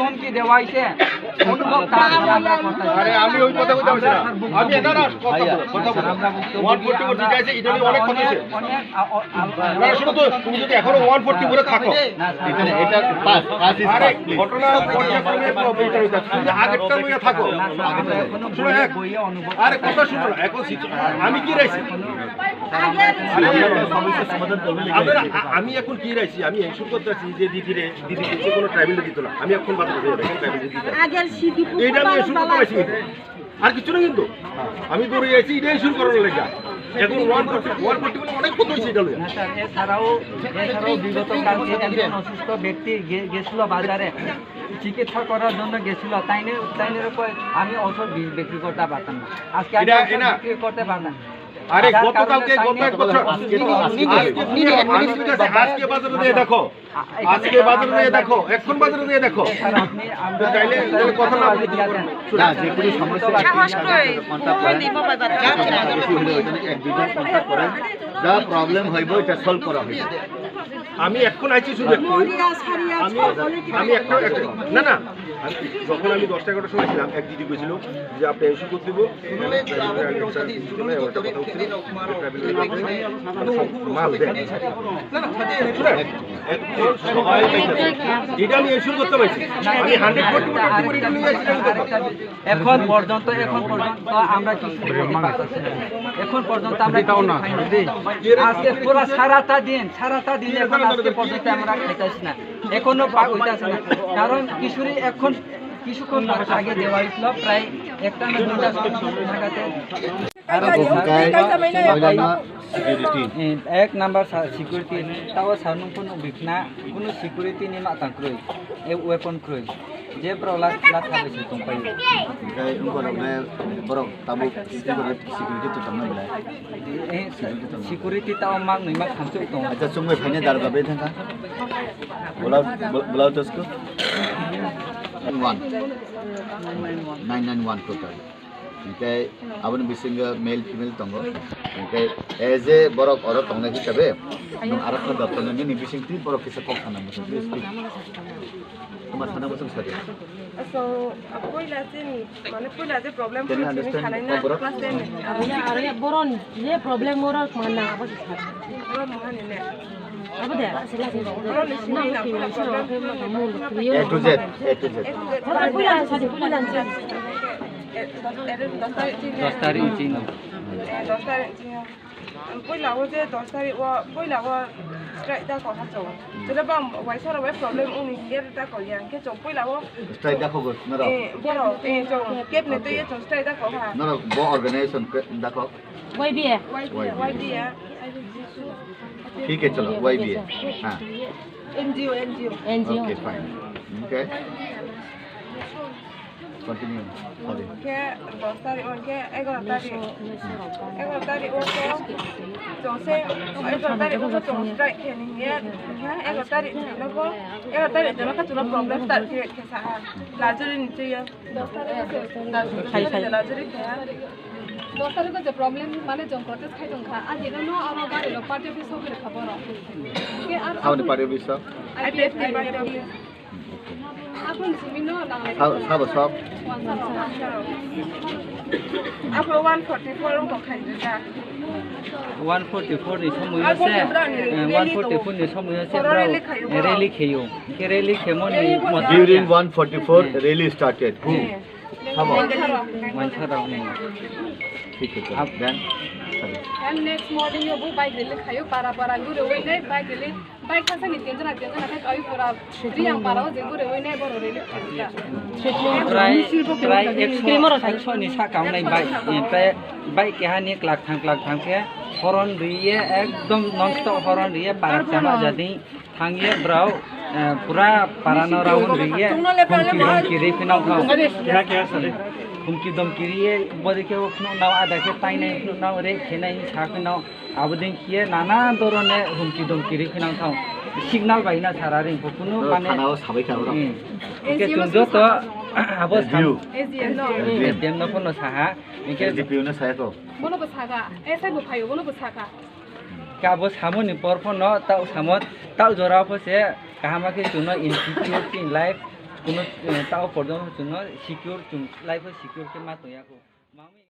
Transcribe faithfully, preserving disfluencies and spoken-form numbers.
হুমকি দেওয়া হয়েছে, অনুভব তার আমরা করতে পারি। আরে, আমি ওই কথা বলতে পারছি না। আমি এটা না, কথা বলো, কথা বলো। ওয়ান ফোর্টি ফোর যেটা আছে, এটা নিয়ে অনেক কথা হয়েছে। অনেক, আ, অ, আ, না, শুনো তো, তুমি যদি এখনো ওয়ান ফোর্টি ফোরে থাকো, না, স্যার, এটা, এটা পাস, পাস ইজ আরে, পাস, প্লিজ। ঘটনা পর্যায়ক্রমে এটা হইতে হবে। তুমি আগেরটা লইয়া থাকো। না, স্যার, আমরা এখনো শোনো, বইয়ে, এক, বইয়ে অনুভব আরে, করতে কথা শুনো না, এখন সিচু-, আমি কি রাইছি? আরে, আপনারা, আ-, আমি এখন কি রাইছি? আমি এনশিওর করতে আছি যে দিদিরে, দিদি যে কোনো ট্রাইবেল দিত না। আমি এখন বাজারে যাই, এখন ট্রাইবেল দিতে। আগের সিদ্ধি এটা আমি এনশিওর করতে পারছি। আর কিছু না কিন্তু। আমি দৌড়ে যাচ্ছি, এটাই শুরু করার লেগে। এখন ওয়ান ফোর্টি, ওয়ান ফোর্টি বলে অনেক কত হয়েছে এটা লইয়া। না স্যার, এছাড়াও, এছাড়াও বিগত কালকে একজন অসুস্থ ব্যক্তি গে-, গেছিল বাজারে, চিকিৎসা করার জন্য গেছিল, তাই নিয়ে, তাই নিয়ে কয়, "আমি ওষুধ বি-, বিক্রি করতে পারতাম না।" আজকে আমি এটা, ওষুধ এটা বিক্রি করতে পারতাম না। আরে, যার কারণে গতকালকে, তাই গত নিয়ে এক বছর, আজকে তো, আজকে আজকে, আজকে বাজারে দিয়ে দেখো। আজকে বাজারে নিয়ে দেখো, এখন বাজারে নিয়ে দেখো। স্যার, আপনি, আমরা তো চাইলে, তাহলে কথা না বলে কি করবো? না, যে কোনো সমস্যা সাহস কই। কন্ট্যাক্ট করেন। বেশি হলে ওইখানে এক দুজন কন্ট্যাক্ট করেন। যা প্রবলেম হইব, এটা সলভ করা হইব। আমি এখন আইছি শুধু একটু। আমি, আমি একটা, একটা, না, না, আমি যখন আমি দশটা এগারোটার সময় ছিলাম, এক দিদি কইছিল যে আপনি এসে করতে দিব। মাল দেন। না, না, এটা আমি এনশিওর করতে পারছি। আমি hundred forty four twenty four এটা নিয়ে আসছি, এটা আমি করতে পারছি। এখন পর্যন্ত, এখন পর্যন্ত আমরা কিছু করতে পারছি না। এখন পর্যন্ত আমরা কিছু খাইনি। আজকে পুরো সারাটা দিন, সারাটা দিন এখন আজকে পর্যন্ত আমরা খাইতেছি না। এখনো পাক হইতেছে না। কারণ কিশোরী এখন কিছুক্ষণ আগে দেওয়া হয়েছিল, প্রায় একটা না দুইটা সময় লাগাতে Abo hwnkhe puila no security. Eh, ek number sa security, tao sa nung phano bikna, kuno security ni ma tang kroi, e weapon kroi. Je borok la, la thabai se tong pai. Hwnkhe wngkha rok le borok tabuk security to tong nai belai. Eh, security tao mak nui mak thamsoi tong. Acha chungbai phaina darga bai thangkha. Bolao, bolao tosko. One. Nine nine one total. Hingke aboni bisingo male female tongo. Hingke as a borok oro tongnai hisabe, nwng arakha doptano nini bisingtwi borok kisa kok sana muchung, please speak. Toma sana muchung sadi. So, puila chini, mane puila je problem Can you phone chini understand khanai na kok borok? Class ten ni. Arya, arya, boron, ye problem oro mana, abo se sadi. Oro mana ne? Abo de. Oro ni sini na puila problem. A to Z, A to Z. Puila sadi, puila sadi. Dos tarik ni chini. Dos tarik ni chini. Puila o je dos tarik o, puila o strike da ko ha chong. Chwla bang waisa rok bai problem uni hiya da ko ya. Hingke chong puila o strike da ko go, noro. Eh, boro, eh, chong kep ni twi chong strike da ko ha. Noro bo organization ke da ko. Y B A. Y B A. Y B A. ठीक है, चलो, Y B A. हाँ। N G O, N G O. N G O. Okay, fine. Okay. Continue. Sorry. Hingke dos tarik, hingke egaroh tarik. Egaroh tarik o khe chwng se, egaroh tarik o khe chwng strike khe ni hingye, hingke egaroh tarik ni no kho, egaroh tarik ni no khe chwng problem start khe, khe sa ha. Lajuri ni twi o. Dos tarik o khe lajuri khe ha. Dos tarik o je problem mane chwng protest khai tong kha. Aji no no aro gari rok party office o khe kha borok. Hingke ar How many party office o? I P F T party office. Sabo, sabo, sab. Abo one forty-four wngkha khaijak. One forty-four ni somoi o se, eh, one forty-four ni somoi o se borok rally khayo. Rally khayo. Hingke rally khemo ni moto. During one forty-four rally started. Who? Sabo. Wansarok ni. Thik khe. Then? And next morning o bo bike rally khayo, para para gure wai nai bike rally. Bike thangsa ni tenjana tenjana khe kaui pura Riyang para o je gure wai nai borok rally khaijak. Prai, prai ekso, ekso ni saka wngnai bike, eh, prai bike keha ni klak thang klak thang khe horn riye ekdom non stop horn riye para chama jadi thangye borok, eh, pura para no round riye humki domki ri phino thang. Humki domki riye bodi khe phunuk nao ada khe tainai phunuk nao re khenai sa phino. Abo din khiye nana dorone humki domki ri khinang thang. Signal bai na sara ring ko kunu mane. Thana o sabai kha oro. Hmm. Hingke chwng joto abo sam. S D M no. S D M no kono saha. Hingke S D P O no saya ko. Bono bo saka. S I bo phayo, bono bo saka. Ka bo samo ni por pho no, tao samo, tao jora pho se kaham khe chwngno insecurity in life. Kuno, eh, tao porjonto chwngno secure, chwng life o secure khe ma tongya kho. Mami